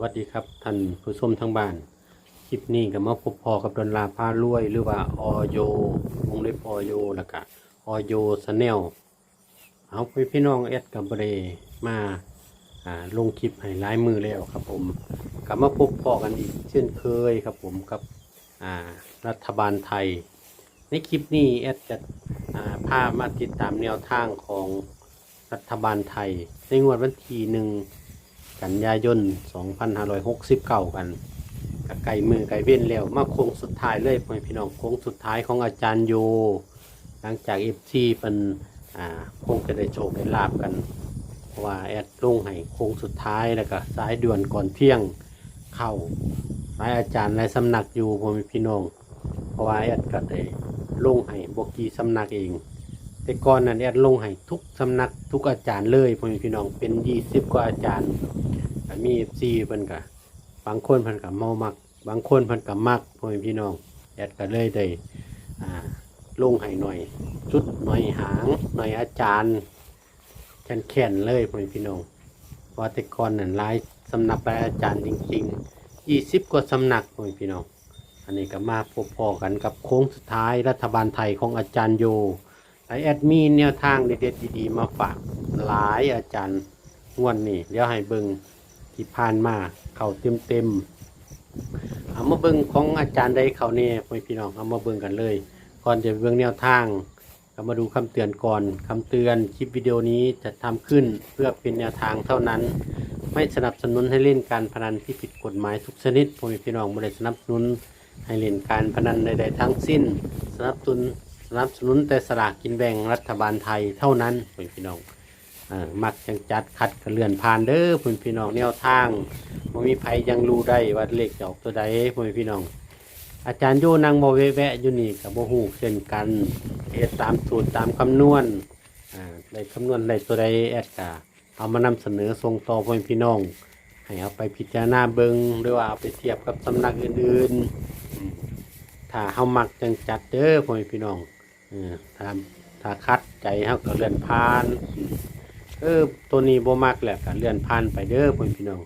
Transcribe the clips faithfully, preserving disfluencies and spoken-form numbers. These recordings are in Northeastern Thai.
วัสดีครับท่านผู้ชมทางบ้าน คลิปนี้ก็มาพบพ้อกับดอนลาพารวย หรือว่าอโย วงเล็บอโย แล้วก็อโย Channel เอาไปพี่น้อง แอดก็บ่ได้มาอ่าลงคลิปให้หลายมื้อแล้วครับผม ก็มาพบพ้อกันอีกเช่นเคยครับผม กับอ่ารัฐบาลไทย ในคลิปนี้แอดจะอ่าพามาติดตามแนวทางของรัฐบาลไทย ในงวดวันที่หนึ่งกันยายนสองพันห้าร้อยหกสิบเก้ากัน ก็ใกล้มื้อใกล้เว็นแล้ว มาโค้งสุดท้ายเลยพ่อแม่พี่น้อง โค้งสุดท้ายของอาจารย์โย หลังจาก เอฟซี เพิ่นอ่าคงจะได้โชคได้ลาภกัน เพราะว่าแอดลงให้โค้งสุดท้าย แล้วก็สายด่วนก่อนเที่ยงเข้า หลายอาจารย์หลายสำนักอยู่พ่อแม่พี่น้อง เพราะว่าแอดก็ได้ลงให้บ่กี่สำนักเอง แต่ก่อนนั้นแอดลงให้ทุกสำนักทุกอาจารย์เลยพ่อแม่พี่น้อง เป็นยี่สิบกว่าอาจารย์ ก็มี เอฟซี เพิ่นก็ บางคนเพิ่นก็บ่มัก บางคนเพิ่นก็มักพ่อแม่พี่น้อง แอดก็เลยได้อ่าลงให้หน่อยชุด หน่อยหาง หน่อยอาจารย์ แคนๆเลยพ่อแม่พี่น้อง เพราะว่าแต่ก่อนนั้นหลายสำนักหลายอาจารย์จริงๆ ยี่สิบกว่าสำนักพ่อแม่พี่น้อง อันนี้ก็มาพบพ้อกันกับโค้งสุดท้ายรัฐบาลไทยของอาจารย์โย และแอดมีแนวทางเด็ดๆดีๆมาฝากหลายอาจารย์ งวดนี้เดี๋ยวให้เบิ่งที่ผ่านมาเข้าเต็มๆ เอามาเบิ่งของอาจารย์ใดเข้าแน่พ่อแม่พี่น้อง เอามาเบิ่งกันเลย ก่อนจะไปเบิ่งแนวทาง ก็มาดูคำเตือนก่อน คำเตือน คลิปวิดีโอนี้จัดทำขึ้นเพื่อเป็นแนวทางเท่านั้น ไม่สนับสนุนให้เล่นการพนันที่ผิดกฎหมายทุกชนิด พ่อแม่พี่น้อง บ่ได้สนับสนุนให้เล่นการพนันใดๆทั้งสิ้น สนับสนุน สนับสนุนแต่สลากกินแบ่งรัฐบาลไทยเท่านั้น พ่อแม่พี่น้อง เออ มักจังจัด ขัดก็เลื่อนผ่านเด้อพ่อแม่พี่น้อง แนวทางบ่มีไผยังรู้ได้ว่าเลขจะออกตัวใด พ่อแม่พี่น้อง อาจารย์โยนั่งเว้าแวะๆอยู่นี่ก็บ่ฮู้เช่นกัน เฮ็ดตามสูตรตามคำนวณ อ่า ได้คำนวณได้ตัวใด แอดก็เอามานำเสนอส่งต่อพ่อแม่พี่น้อง ให้เอาไปพิจารณาเบิ่ง หรือว่าเอาไปเทียบกับสำนักอื่นๆ อืม ถ้าเฮามักจังจัดเด้อพ่อแม่พี่น้อง เออ ถ้า ถ้าขัดใจเฮาก็เลื่อนผ่าน เออ ตัวนี้บ่มักแหละก็เลื่อนผ่านไปเด้อพ่อแม่พี่น้อง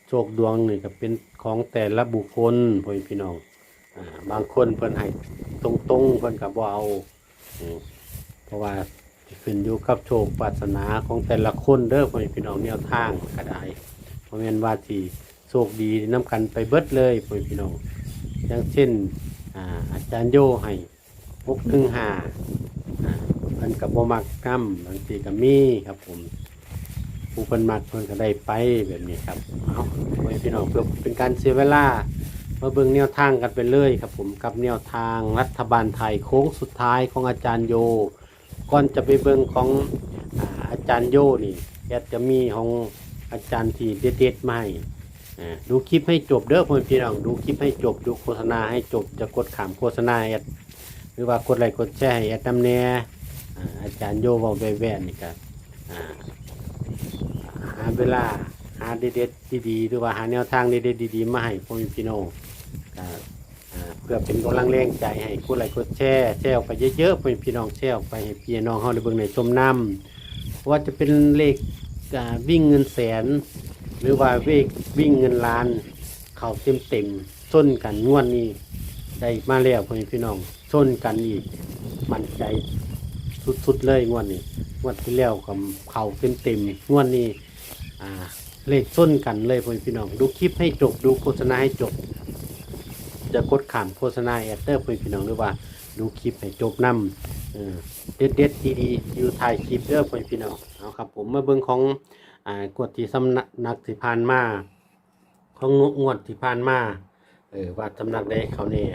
โชคดวงนี่ก็เป็นของแต่ละบุคคลพ่อแม่พี่น้อง อ่า บางคนเพิ่นให้ตรงๆ เพิ่นก็บ่เอา อืม เพราะว่าสิขึ้นอยู่กับโชควาสนาของแต่ละคนเด้อพ่อแม่พี่น้อง แนวทางก็ได้ บ่แม่นว่าสิโชคดีนำกันไปเบิดเลยพ่อแม่พี่น้อง อย่างเช่น อ่า อาจารย์โยให้ หกหนึ่งห้า อ่า เพิ่นก็บ่มักนำ บางทีก็มีครับผม ผู้เพิ่นมักเพิ่นก็ได้ไปแบบนี้ครับ เอาไว้พี่น้อง เพื่อเป็นการเสียเวลา มาเบิ่งแนวทางกันไปเลยครับผม กับแนวทางรัฐบาลไทยโค้งสุดท้ายของอาจารย์โย ก่อนจะไปเบิ่งของ อ่า อาจารย์โยนี่ แอดจะมีของอาจารย์ที่เด็ดๆมาให้ อ่า ดูคลิปให้จบเด้อพ่อแม่พี่น้อง ดูคลิปให้จบ ดูโฆษณาให้จบ จะกดข้ามโฆษณาแอด หรือว่ากดไลค์กดแชร์ให้แอดนำแน่ อ่า อาจารย์โยเว้าแว่ๆนี่ก็ อ่า หาเวลา หาเด็ดๆดีๆ หรือว่าหาแนวทางเด็ดๆดีๆมาให้พ่อแม่พี่น้อง อ่า อ่า เพื่อเป็นกำลังแรงใจให้กดไลค์กดแชร์ แชร์ออกไปเยอะๆ พ่อแม่พี่น้อง แชร์ออกไปให้พี่น้องเฮาได้เบิ่งได้ชมนำ ว่าจะเป็นเลข อ่า วิ่งเงินแสน หรือว่าเลขวิ่งเงินล้าน เข้าเต็มๆ ชนกันงวดนี้ ได้มาแล้วพ่อแม่พี่น้อง ชนกันอีก มั่นใจสุดๆเลยงวดนี้ งวดที่แล้วก็เข้าเต็มๆ งวดนี้ อ่า เลขชนกันเลยพ่อแม่พี่น้อง ดูคลิปให้จบ ดูโฆษณาให้จบ จะกดข้ามโฆษณาแอดเด้อพ่อแม่พี่น้อง หรือว่าดูคลิปให้จบนำ เออ เด็ดๆดีๆอยู่ท้ายคลิปเด้อพ่อแม่พี่น้อง เอาครับผม มาเบิ่งของ อ่า งวดที่สำนักที่ผ่านมา ของงวดที่ผ่านมา เออ ว่าสำนักใดเข้าแน่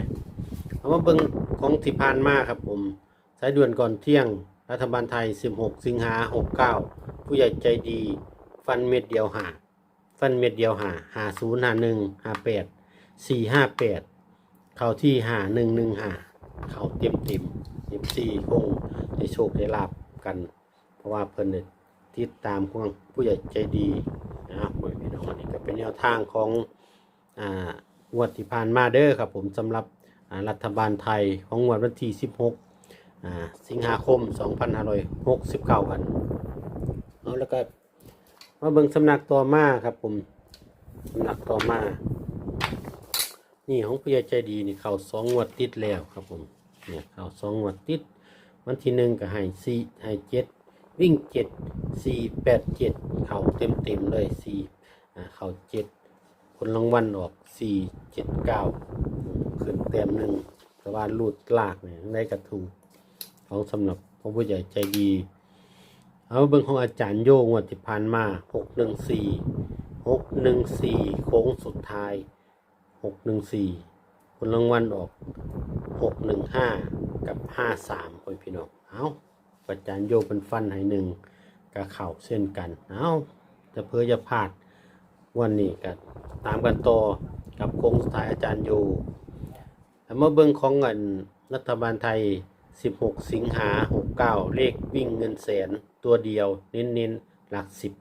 เอามาเบิ่งของที่ผ่านมาครับผม สายด่วนก่อนเที่ยง รัฐบาลไทย สิบหก สิงหา หกเก้า ผู้ใหญ่ใจดี ฟันเม็ดเดียวห้า ฟันเม็ดเดียวห้า ห้าศูนย์ ห้าหนึ่ง ห้าแปด สี่ห้าแปด เข้าที่ ห้าหนึ่งหนึ่งห้า เข้าเต็มๆ เอฟซี คงได้โชคได้ลาภกัน เพราะว่าเพิ่นได้ติดตามของผู้ใหญ่ใจดีนะครับ พ่อแม่พี่น้อง อันนี้ก็เป็นแนวทางของ อ่า งวดที่ผ่านมาเด้อครับผม สำหรับ อ่า รัฐบาลไทยของงวดวันที่ สิบหก อ่า สิงหาคม สองพันห้าร้อยหกสิบเก้า กัน เอา แล้วก็มาเบิ่งสำนักต่อมาครับผม สำหรับต่อมา นี่ของผู้ใหญ่ใจดีนี่เข้าสองงวดติดแล้วครับผม เนี่ยเข้าสองงวดติด วันที่หนึ่งก็ให้สี่ให้เจ็ด วิ่งเจ็ด สี่แปดเจ็ด เข้าเต็มเต็มเลยสี่อ่าเข้าเจ็ด ผลรางวัลออกสี่เจ็ดเก้า ขึ้นแต้มหนึ่ง แต่ว่ารูดลากเนี่ยได้กระถูกของสำหรับของผู้ใหญ่ใจดี เอาเบิ่งของอาจารย์โยงวดที่ผ่านมา หกหนึ่งสี่ หกหนึ่งสี่ โค้งสุดท้าย หกหนึ่งสี่ ผลรางวัลออก หกหนึ่งห้า กับ ห้าสาม พ่อพี่น้อง เอาอาจารย์โยเป็นฟันให้หนึ่งกะเข่าเส้นกัน เอาจะเพื่อจะพลาด วันนี้ก็ตามกันต่อกับโค้งสุดท้ายอาจารย์โย แล้วมาเบิ่งของเงินรัฐบาลไทย สิบหก สิงหา หกเก้า เลขวิ่งเงินแสน ตัวเดียว เน้นๆ หลักสิบ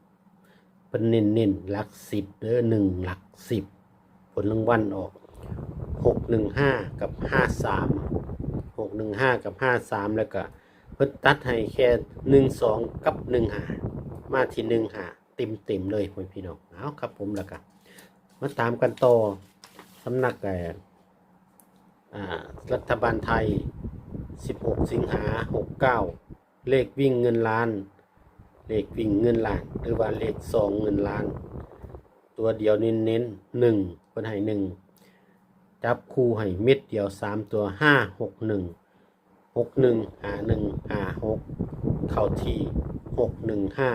เป็นเน้นๆ หลักสิบเด้อ หนึ่ง หลักสิบ ผลรางวัลออก หกหนึ่งห้า กับ ห้าสาม หกหนึ่งห้า กับ ห้าสาม แล้วก็เพิ่นตัดให้แค่ หนึ่งสอง กับ หนึ่งห้า มาที่ หนึ่งห้า เต็มๆ เลยพ่อพี่น้อง เอาครับผม แล้วก็มาตามกันต่อ สำนัก เอ่อ อ่า รัฐบาลไทย สิบหก สิงหา หกเก้า เลขวิ่งเงินล้าน เลขวิ่งเงินล้าน หรือว่าเลขซองเงินล้าน ตัวเดียวเน้นๆ หนึ่ง เพิ่นให้หนึ่ง จับคู่ให้เม็ดเดียวสามตัว ห้าหกหนึ่ง หกหนึ่ง ห้าหนึ่ง ห้าหก เข้าที่ หกหนึ่งห้า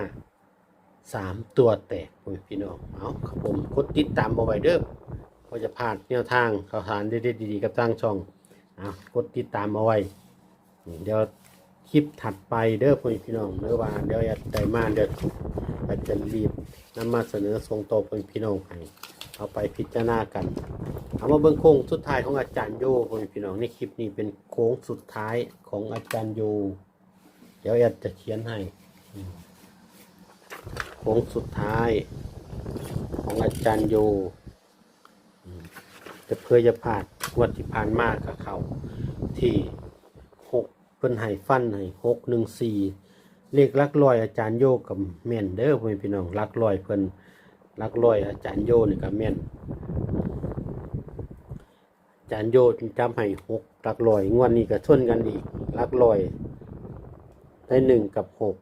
สามตัวแตกพ่อพี่น้อง เอาครับผม กดติดตามเอาไว้เด้อ บ่จะพลาดแนวทางข่าวสารเด็ดๆ ดีๆ กับทางช่อง เอากดติดตามเอาไว้ เดี๋ยวคลิปถัดไปเด้อพ่อพี่น้อง หรือว่าเดี๋ยวแอดได้มา เดี๋ยวแอดจะรีบนำมาเสนอส่งต่อพ่อพี่น้องให้เอาไปพิจารณากัน เอามาเบิ่งโค้งสุดท้ายของอาจารย์โยพ่อพี่น้อง ในคลิปนี้เป็นโค้งสุดท้ายของอาจารย์โย เดี๋ยวแอดจะเขียนให้ อืม โค้งสุดท้ายของอาจารย์โย อืม จะเพื่อจะพลาด งวดที่ผ่านมาก็เข้าที่ หก เพิ่นให้ฟันให้ หกหนึ่งสี่ เลขหลักร้อยอาจารย์โยก็แม่นเด้อพ่อแม่พี่น้อง หลักร้อยเพิ่น หลักร้อยอาจารย์โยนี่ก็แม่น อาจารย์โยจับให้ หก หลักร้อย งวดนี้ก็ชนกันอีก หลักร้อย ได้ หนึ่ง กับ หก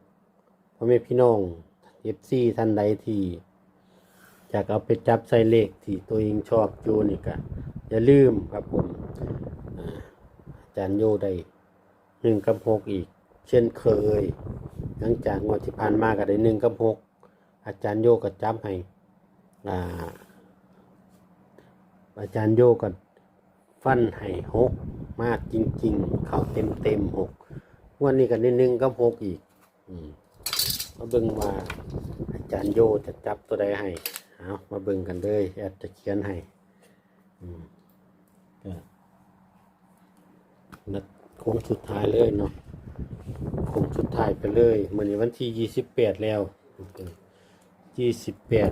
พ่อแม่พี่น้อง เอฟซี ท่านใดที่อยากเอาไปจับใส่เลขที่ตัวเองชอบอยู่นี่ก็อย่าลืมครับผม อ่า อาจารย์โยได้ หนึ่ง กับ หก อีก เช่นเคย หลังจากงวดที่ผ่านมาก็ได้ หนึ่ง กับ หก อาจารย์โยก็จับให้ อ่า อาจารย์โยก็ฟันให้ หก มาจริงๆ เข้าเต็มๆ หก งวดนี้ก็ได้ หนึ่ง กับ หก อีก อืม มาเบิ่งว่าอาจารย์โยจะจับตัวใดให้ เอามาเบิ่งกันเลย แอดจะเขียนให้ อืม ก็นัดโค้งสุดท้ายเลยเนาะ โค้งสุดท้ายไปเลย มื้อนี้วันที่ ยี่สิบแปด แล้ว ยี่สิบแปด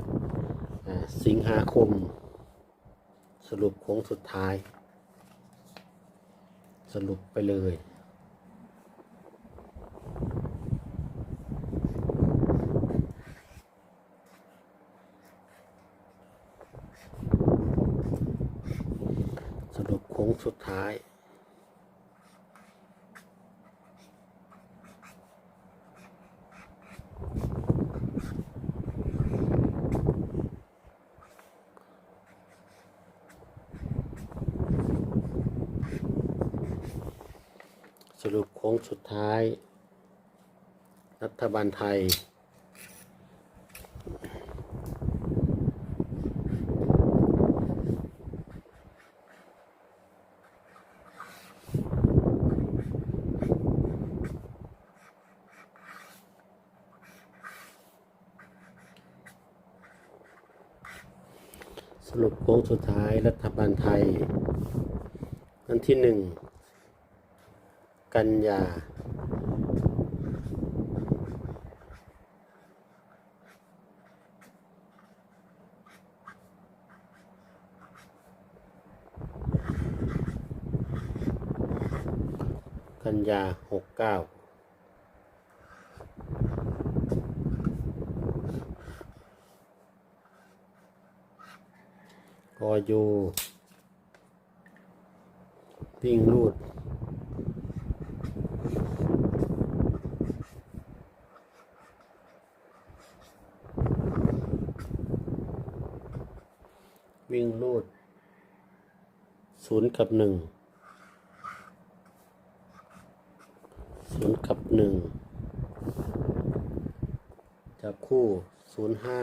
อ่า สิงหาคม สรุปโค้งสุดท้าย สรุปไปเลย สรุปโค้งสุดท้าย สรุปโค้งสุดท้าย รัฐบาลไทย สรุปโค้งสุดท้ายรัฐบาลไทย วันที่ หนึ่ง กันยา กันยา หกเก้า ส ก โย วิ่งรูด วิ่งรูด ศูนย์กับหนึ่ง ศูนย์กับหนึ่ง จับคู่ ศูนย์ห้า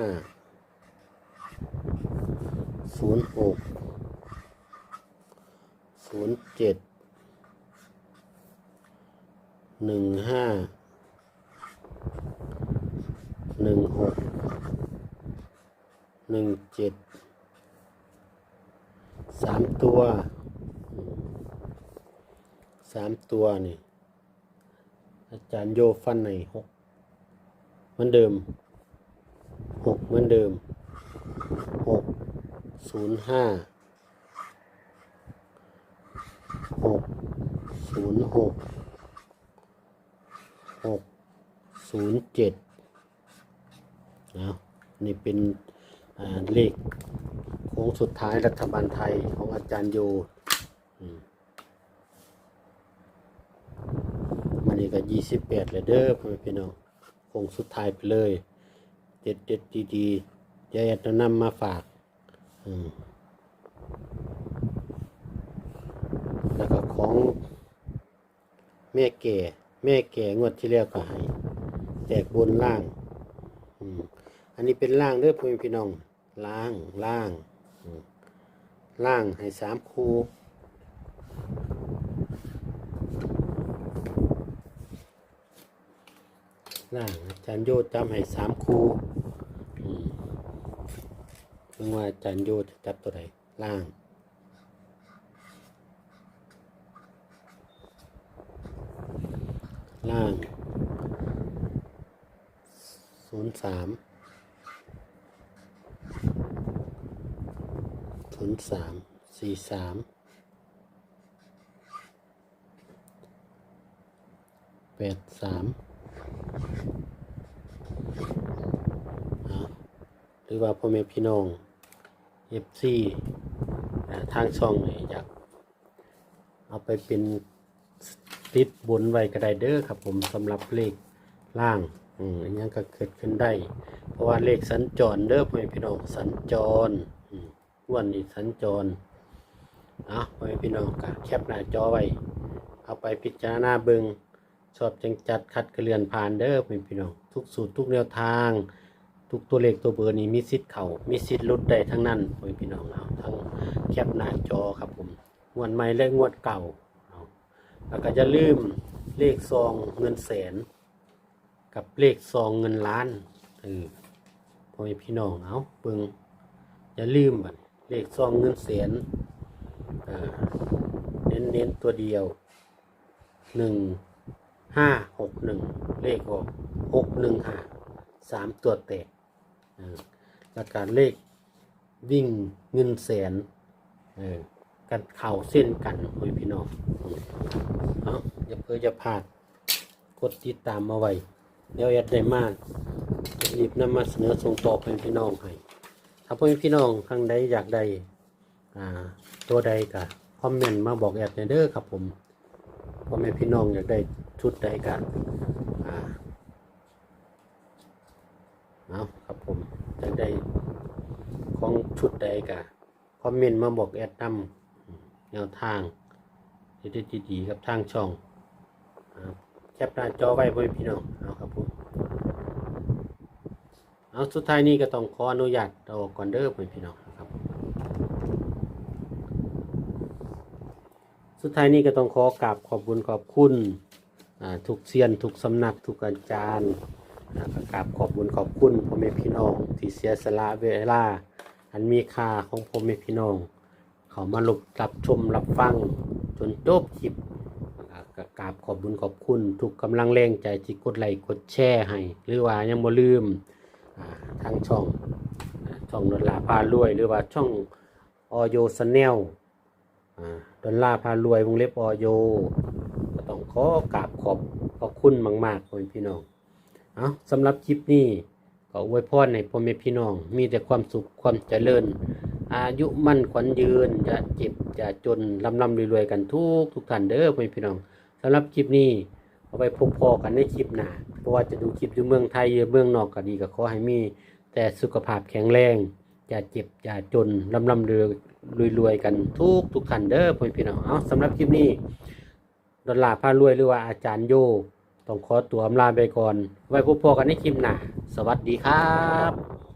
ศูนย์หก ศูนย์เจ็ด หนึ่งห้า หนึ่งหก หนึ่งเจ็ด สามตัว สามตัวนี่ อาจารย์โยฟันให้ หก เหมือนเดิม หก เหมือนเดิม หก ศูนย์ห้า หก ศูนย์หก หก ศูนย์เจ็ด นะ นี่เป็น อ่า เลขโค้งสุดท้ายรัฐบาลไทยของอาจารย์โย อืม มื้อนี้ก็ยี่สิบแปดแล้วเด้อพ่อแม่พี่น้อง โค้งสุดท้ายไปเลย เด็ดๆ ดีๆ เดี๋ยวแอดจะนำมาฝาก อืม แล้วก็ของแม่แก่ แม่แก่งวดที่แล้วก็ให้ แตกบนล่าง อืม อันนี้เป็นล่างเด้อพ่อแม่พี่น้อง ล่าง ล่าง อืม ล่างให้สามคู่ ล่าง อาจารย์โยจับให้สามคู่ อืม เบิ่งว่าอาจารย์โยจะจับตัวใด ล่าง ล่าง ศูนย์สาม ศูนย์สาม สี่สาม แปดสาม อ่า หรือว่าพ่อแม่พี่น้อง เอฟซี อ่า ทางช่องนี่อยาก เอาไปเป็นติดบนไว้ก็ได้เด้อครับผม สำหรับเลขล่าง อืม อิหยังก็เกิดขึ้นได้ เพราะว่าเลขสัญจรเด้อพ่อแม่พี่น้อง สัญจร อืม งวดนี้สัญจร อ่ะ พ่อแม่พี่น้องก็แคปหน้าจอไว้ เอาไปพิจารณาเบิ่ง ชอบจั่งจัด ขัดก็เลื่อนผ่านเด้อพ่อแม่พี่น้อง ทุกสูตรทุกแนวทาง ทุกตัวเลขตัวเบอร์นี่มีสิทธิ์เข้า มีสิทธิ์หลุดได้ทั้งนั้นพ่อแม่พี่น้อง เอาทั้งแคปหน้าจอครับผม งวดใหม่และงวดเก่า เอา แล้วก็อย่าลืมเลขซองเงินแสน กับเลขซองเงินล้าน เออ พ่อแม่พี่น้อง เอาเบิ่ง อย่าลืมบัดนี้ เลขซองเงินแสน อ่า เน้นๆ ตัวเดียว หนึ่งห้าหกหนึ่ง เลขออก หกหนึ่งห้า สามตัวแตก เออ แล้วก็เลขวิ่งเงินแสน เออ กันเข้าเส้นกันพ่อแม่พี่น้อง อืม เอา อย่าเพื่ออย่าพลาด กดติดตามเอาไว้ เดี๋ยวแอดได้มา จะรีบนำมาเสนอส่งต่อให้พี่น้องให้ ถ้าพ่อแม่พี่น้องทางใดอยากได้ อ่า ตัวใดก็คอมเมนต์มาบอกแอดแหน่เด้อครับผม พ่อแม่พี่น้องอยากได้ชุดใดก็ อ่า เอาครับผม อยากได้ของชุดใดก็คอมเมนต์มาบอกแอดนำ แนวทางเด็ดๆ ดีๆ กับทางช่อง อ่า แคปหน้าจอไว้พ่อแม่พี่น้อง เอาครับผม เอา สุดท้ายนี้ก็ต้องขออนุญาตออกก่อนเด้อพ่อแม่พี่น้องครับ สุดท้ายนี้ก็ต้องขอกราบขอบบุญขอบคุณ อ่า ทุกเซียน ทุกสำนัก ทุกอาจารย์ อ่า ก็กราบขอบบุญขอบคุณพ่อแม่พี่น้องที่เสียสละเวลาอันมีค่าของพ่อแม่พี่น้อง เข้ามารับ รับชมรับฟังจนจบคลิป อ่า ก็กราบขอบบุญขอบคุณทุกกำลังแรงใจที่กดไลค์กดแชร์ให้ หรือว่ายังบ่ลืม อ่า ทางช่อง อ่า ช่องดอลลาร์พารวย หรือว่าช่อง อ โย Channel อ่า ดอลลาร์พารวย วงเล็บ อ โย ก็ต้องขอกราบขอบพระคุณมากๆ พ่อแม่พี่น้อง เอา สำหรับคลิปนี้ก็อวยพรให้พ่อแม่พี่น้อง มีแต่ความสุขความเจริญ อายุมั่นขวัญยืน อย่าเจ็บอย่าจน ร่ำๆรวยๆกันทุกทุกท่านเด้อพ่อแม่พี่น้อง สำหรับคลิปนี้ เอาไว้พบพ้อกันในคลิปหน้า เพราะว่าจะดูคลิปอยู่เมืองไทย อยู่เมืองนอกก็ดี ก็ขอให้มีแต่สุขภาพแข็งแรง อย่าเจ็บอย่าจน ร่ำๆรวยๆกันทุกทุกท่านเด้อพ่อแม่พี่น้อง เอา สำหรับคลิปนี้ ดอลลาร์พารวย หรือว่าอาจารย์โย ต้องขอตัวอำลาไปก่อน ไว้พบพ้อกันในคลิปหน้า สวัสดีครับ